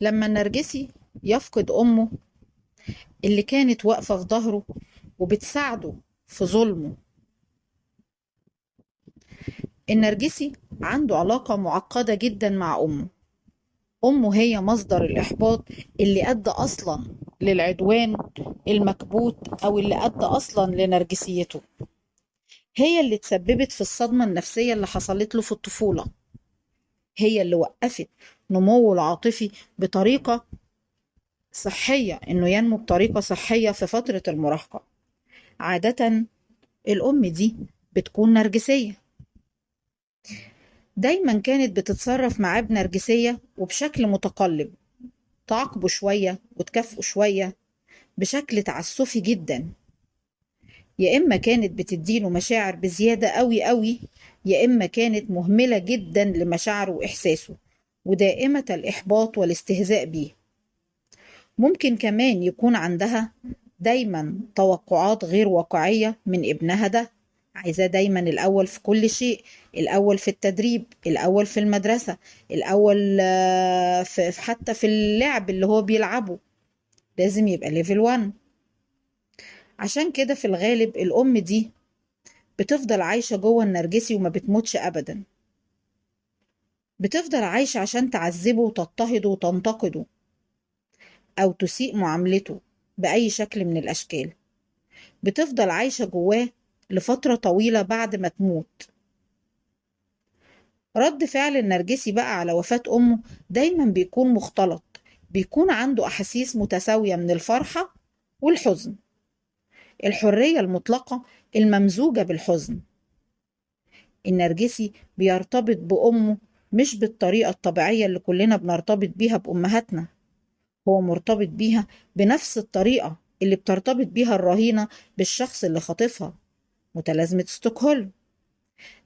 لما النرجسي يفقد أمه اللي كانت واقفة في ظهره وبتساعده في ظلمه. النرجسي عنده علاقة معقدة جدا مع أمه. أمه هي مصدر الإحباط اللي أدى أصلا للعدوان المكبوت، أو اللي أدى أصلا لنرجسيته. هي اللي تسببت في الصدمة النفسية اللي حصلت له في الطفولة، هي اللي وقفت نموه العاطفي بطريقة صحية، إنه ينمو بطريقة صحية في فترة المراهقة. عادة الأم دي بتكون نرجسية، دايما كانت بتتصرف معاه بنرجسية وبشكل متقلب، تعاقبه شوية وتكافئه شوية بشكل تعسفي جدا. يا إما كانت بتديله مشاعر بزيادة قوي قوي، يا إما كانت مهملة جدا لمشاعره وإحساسه ودائمة الإحباط والاستهزاء بيه. ممكن كمان يكون عندها دايما توقعات غير واقعية من ابنها ده، عايزاه دايما الأول في كل شيء، الأول في التدريب، الأول في المدرسة، الأول حتى في اللعب اللي هو بيلعبه لازم يبقى level 1. عشان كده في الغالب الأم دي بتفضل عايشة جوه النرجسي وما بتموتش أبدا، بتفضل عايشة عشان تعذبه وتضطهده وتنتقده أو تسيء معاملته بأي شكل من الأشكال. بتفضل عايشة جواه لفترة طويلة بعد ما تموت. رد فعل النرجسي بقى على وفاة أمه دايما بيكون مختلط، بيكون عنده أحاسيس متساوية من الفرحة والحزن، الحرية المطلقة الممزوجة بالحزن. النرجسي بيرتبط بأمه مش بالطريقة الطبيعية اللي كلنا بنرتبط بيها بأمهاتنا، هو مرتبط بيها بنفس الطريقة اللي بترتبط بيها الرهينة بالشخص اللي خاطفها، متلازمة ستوكهولم.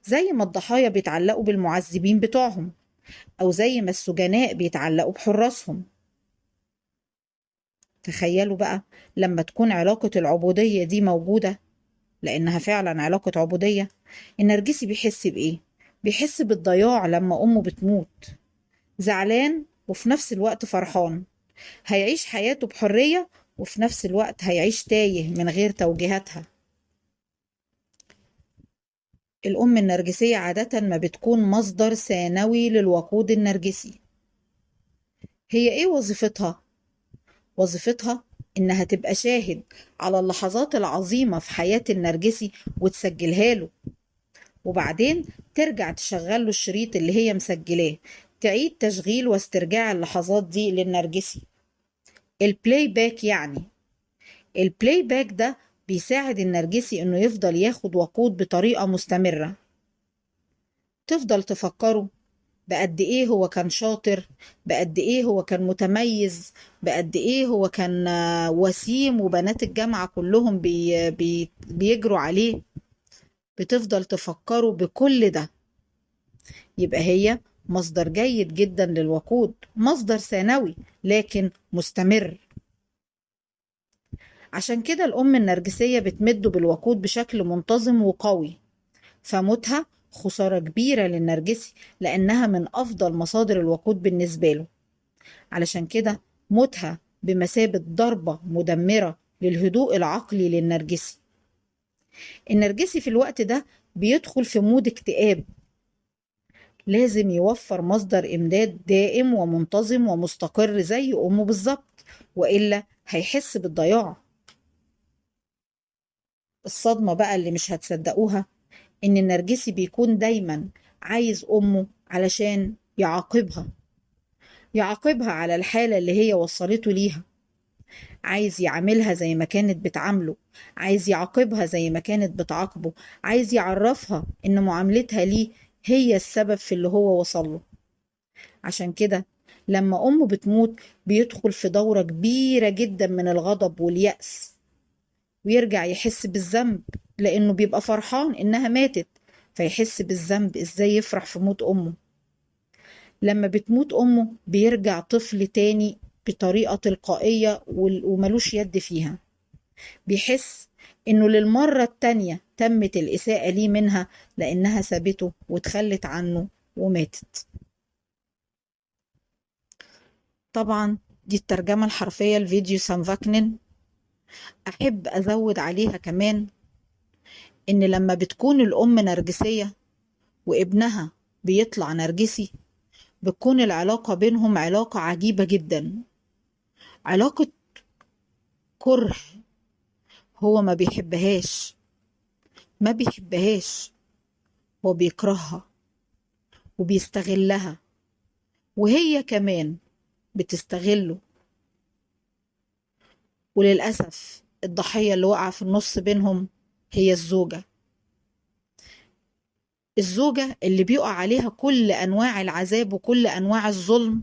زي ما الضحايا بيتعلقوا بالمعذبين بتوعهم، أو زي ما السجناء بيتعلقوا بحراسهم. تخيلوا بقى لما تكون علاقة العبودية دي موجودة، لأنها فعلا علاقة عبودية. النرجسي بيحس بإيه؟ بيحس بالضياع لما أمه بتموت، زعلان وفي نفس الوقت فرحان، هيعيش حياته بحرية وفي نفس الوقت هيعيش تايه من غير توجيهاتها. الأم النرجسية عادة ما بتكون مصدر ثانوي للوقود النرجسي. هي إيه وظيفتها؟ وظيفتها إنها تبقى شاهد على اللحظات العظيمة في حياة النرجسي وتسجلها له، وبعدين ترجع تشغل له الشريط اللي هي مسجلاه، تعيد تشغيل واسترجاع اللحظات دي للنرجسي. ال playback، يعني ال playback ده بيساعد النرجسي إنه يفضل ياخد وقود بطريقة مستمرة. تفضل تفكره بقد إيه هو كان شاطر، بقد إيه هو كان متميز، بقد إيه هو كان وسيم وبنات الجامعة كلهم بي بي بيجروا عليه. بتفضل تفكره بكل ده. يبقى هي مصدر جيد جدا للوقود، مصدر ثانوي لكن مستمر. عشان كده الأم النرجسية بتمده بالوقود بشكل منتظم وقوي، فموتها خسارة كبيرة للنرجسي لأنها من أفضل مصادر الوقود بالنسبة له. علشان كده موتها بمثابة ضربة مدمرة للهدوء العقلي للنرجسي. النرجسي في الوقت ده بيدخل في مود اكتئاب، لازم يوفر مصدر إمداد دائم ومنتظم ومستقر زي أمه بالظبط، وإلا هيحس بالضياع. الصدمة بقى اللي مش هتصدقوها إن النرجسي بيكون دايما عايز أمه علشان يعاقبها، يعاقبها على الحالة اللي هي وصلته ليها، عايز يعاملها زي ما كانت بتعامله، عايز يعاقبها زي ما كانت بتعاقبه، عايز يعرفها إن معاملتها ليه هي السبب في اللي هو وصله. عشان كده لما أمه بتموت بيدخل في دورة كبيرة جدا من الغضب واليأس، ويرجع يحس بالذنب لأنه بيبقى فرحان إنها ماتت، فيحس بالذنب إزاي يفرح في موت أمه. لما بتموت أمه بيرجع طفل تاني بطريقة تلقائية وملوش يد فيها، بيحس إنه للمرة التانية تمت الإساءة ليه منها لأنها سابته وتخلت عنه وماتت. طبعا دي الترجمة الحرفية لفيديو سام فاكنين. أحب أزود عليها كمان إن لما بتكون الأم نرجسية وابنها بيطلع نرجسي، بتكون العلاقة بينهم علاقة عجيبة جدا، علاقة كره. هو ما بيحبهاش، ما بيحبهاش، هو بيكرهها وبيستغلها، وهي كمان بتستغله. وللأسف الضحية اللي وقع في النص بينهم هي الزوجة، الزوجة اللي بيقع عليها كل أنواع العذاب وكل أنواع الظلم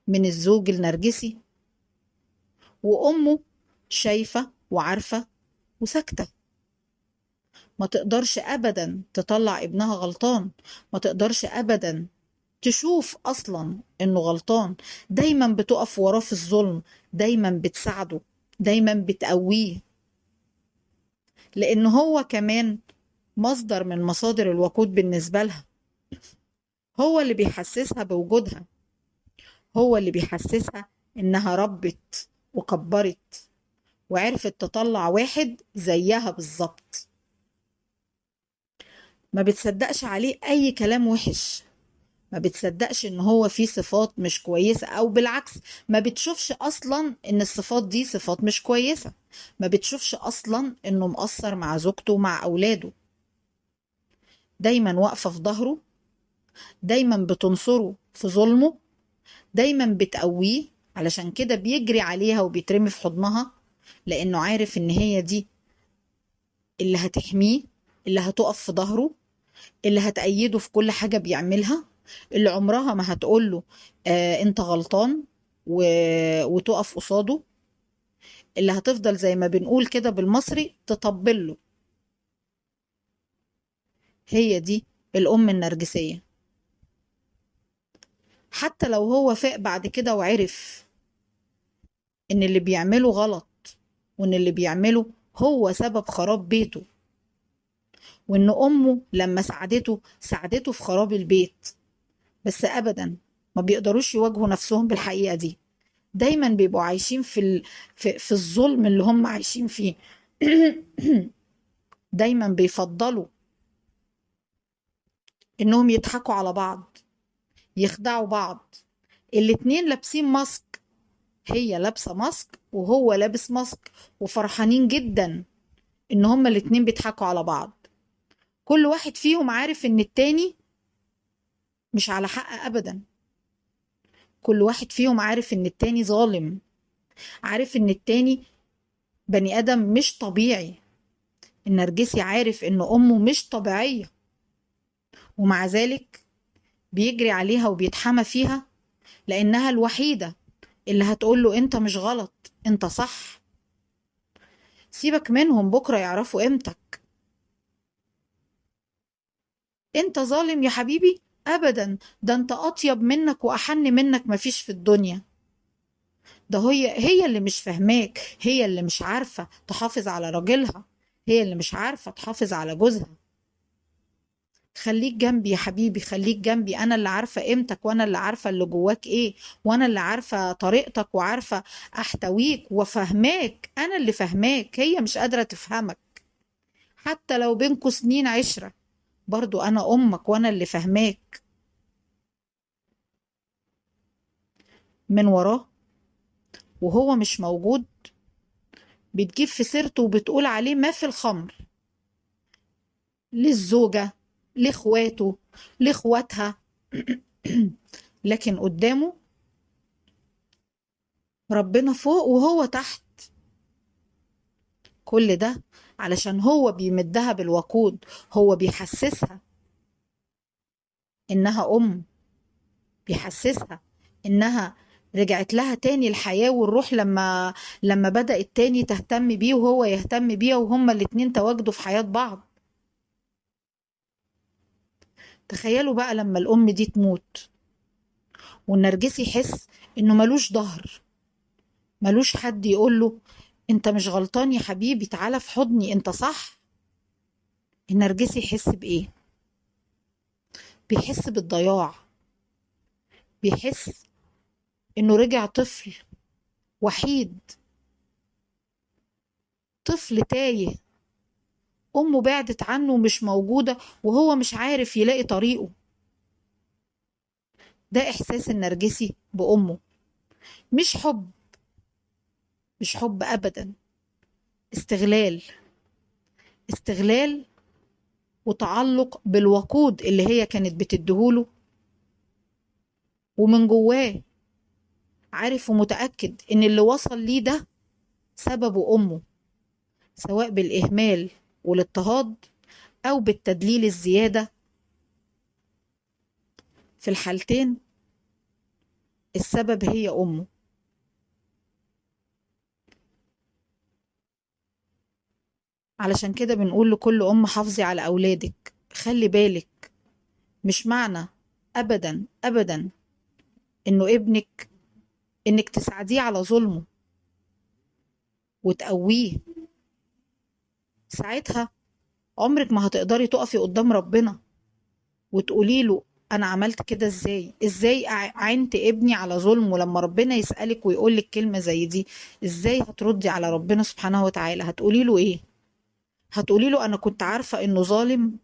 من الزوج النرجسي، وأمه شايفة وعارفة وساكتة، ما تقدرش أبدا تطلع ابنها غلطان، ما تقدرش أبدا تشوف أصلا إنه غلطان، دايما بتقف وراه في الظلم، دايما بتساعده، دايما بتقويه، لأن هو كمان مصدر من مصادر الوقود بالنسبة لها. هو اللي بيحسسها بوجودها، هو اللي بيحسسها إنها ربت وكبرت وعرفت تطلع واحد زيها بالظبط. ما بتصدقش عليه أي كلام وحش، ما بتصدقش إن هو فيه صفات مش كويسة، أو بالعكس ما بتشوفش أصلا إن الصفات دي صفات مش كويسة، ما بتشوفش أصلا إنه مقصر مع زوجته ومع أولاده. دايما واقفة في ظهره، دايما بتنصره في ظلمه، دايما بتقويه، علشان كده بيجري عليها وبيترمي في حضنها، لأنه عارف إن هي دي اللي هتحميه، اللي هتقف في ظهره، اللي هتأيده في كل حاجة بيعملها، اللي عمرها ما هتقوله انت غلطان وتقف قصاده، اللي هتفضل زي ما بنقول كده بالمصري تطبله. هي دي الأم النرجسية. حتى لو هو فاق بعد كده وعرف إن اللي بيعمله غلط، وإن اللي بيعمله هو سبب خراب بيته، وإن أمه لما ساعدته ساعدته في خراب البيت، بس أبدا ما بيقدروش يواجهوا نفسهم بالحقيقة دي. دايما بيبقوا عايشين في الظلم اللي هم عايشين فيه. دايما بيفضلوا إنهم يضحكوا على بعض، يخدعوا بعض. الاتنين لابسين ماسك، هي لابسة ماسك وهو لابس ماسك، وفرحانين جدا إن هما الاتنين بيضحكوا على بعض. كل واحد فيهم عارف إن التاني مش على حق أبدا، كل واحد فيهم عارف إن التاني ظالم، عارف إن التاني بني آدم مش طبيعي. النرجسي عارف إن أمه مش طبيعية، ومع ذلك بيجري عليها وبيتحمى فيها، لأنها الوحيدة اللي هتقوله أنت مش غلط، أنت صح، سيبك منهم بكرة يعرفوا قيمتك. أنت ظالم يا حبيبي؟ أبدا، ده أنت أطيب منك وأحن منك مفيش في الدنيا. ده هي اللي مش فاهماك، هي اللي مش عارفة تحافظ على راجلها، هي اللي مش عارفة تحافظ على جوزها. خليك جنبي يا حبيبي، خليك جنبي، أنا اللي عارفة قيمتك، وأنا اللي عارفة اللي جواك إيه، وأنا اللي عارفة طريقتك، وعارفة أحتويك وفهماك، أنا اللي فهماك، هي مش قادرة تفهمك. حتى لو بينكوا سنين عشرة، برضو أنا أمك وأنا اللي فهماك. من وراه وهو مش موجود بتجيب في سيرته وبتقول عليه ما في الخمر، للزوجة، لاخواته، لاخواتها. لكن قدامه ربنا فوق وهو تحت. كل ده علشان هو بيمدها بالوقود، هو بيحسسها إنها أم، بيحسسها إنها رجعت لها تاني الحياة والروح لما بدأت تاني تهتم بيه وهو يهتم بيها، وهما الاتنين تواجدوا في حياة بعض. تخيلوا بقى لما الأم دي تموت والنرجسي يحس إنه ملوش ظهر، ملوش حد يقوله أنت مش غلطان يا حبيبي، تعالى في حضني، أنت صح. النرجسي يحس بإيه؟ بيحس بالضياع، بيحس إنه رجع طفل وحيد، طفل تايه، أمه بعدت عنه ومش موجودة وهو مش عارف يلاقي طريقه. ده إحساس النرجسي بأمه، مش حب، مش حب أبدا، استغلال، استغلال وتعلق بالوقود اللي هي كانت بتديهوله، ومن جواه عارف ومتأكد إن اللي وصل ليه ده سببه أمه، سواء بالإهمال والاضطهاد أو بالتدليل الزيادة. في الحالتين السبب هي أمه. علشان كده بنقول لكل أم حافظي على أولادك، خلي بالك، مش معنى أبدا أبدا إنه ابنك إنك تساعديه على ظلمه وتقويه. ساعتها عمرك ما هتقدري تقفي قدام ربنا وتقولي له أنا عملت كده إزاي، إزاي عينت ابني على ظلمه. لما ربنا يسألك ويقولك كلمة زي دي، إزاي هتردي على ربنا سبحانه وتعالى؟ هتقولي له إيه؟ هتقولي له أنا كنت عارفة إنه ظالم؟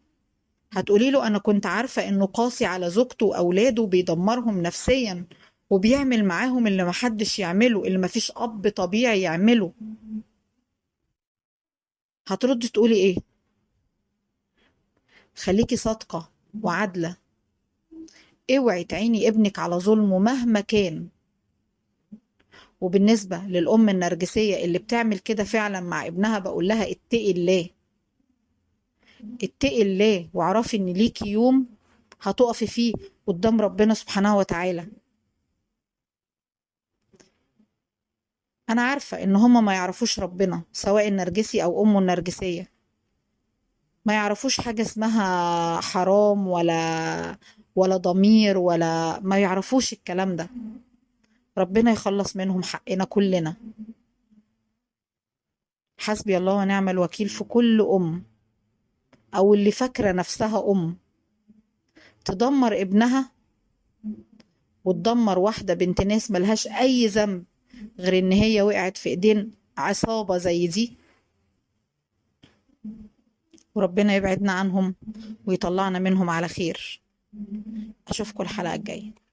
هتقولي له أنا كنت عارفة إنه قاسي على زوجته وأولاده وبيدمرهم نفسيا وبيعمل معاهم اللي محدش يعمله، اللي مفيش أب طبيعي يعمله؟ هتردي تقولي إيه؟ خليكي صادقة وعادلة، اوعي تعيني ابنك على ظلمه مهما كان. وبالنسبة للأم النرجسية اللي بتعمل كده فعلا مع ابنها، بقول لها اتقي الله، اتقي الله، واعرفي ان ليكي يوم هتقفي فيه قدام ربنا سبحانه وتعالى. انا عارفة ان هما ما يعرفوش ربنا، سواء النرجسي او امه النرجسية، ما يعرفوش حاجة اسمها حرام ولا ضمير، ولا ما يعرفوش الكلام ده. ربنا يخلص منهم حقنا كلنا. حسبي الله ونعم الوكيل في كل أم أو اللي فاكرة نفسها أم تدمر ابنها وتدمر واحدة بنت ناس ملهاش أي ذنب غير إن هي وقعت في إيدين عصابة زي دي. وربنا يبعدنا عنهم ويطلعنا منهم على خير. أشوفكم الحلقة الجاية.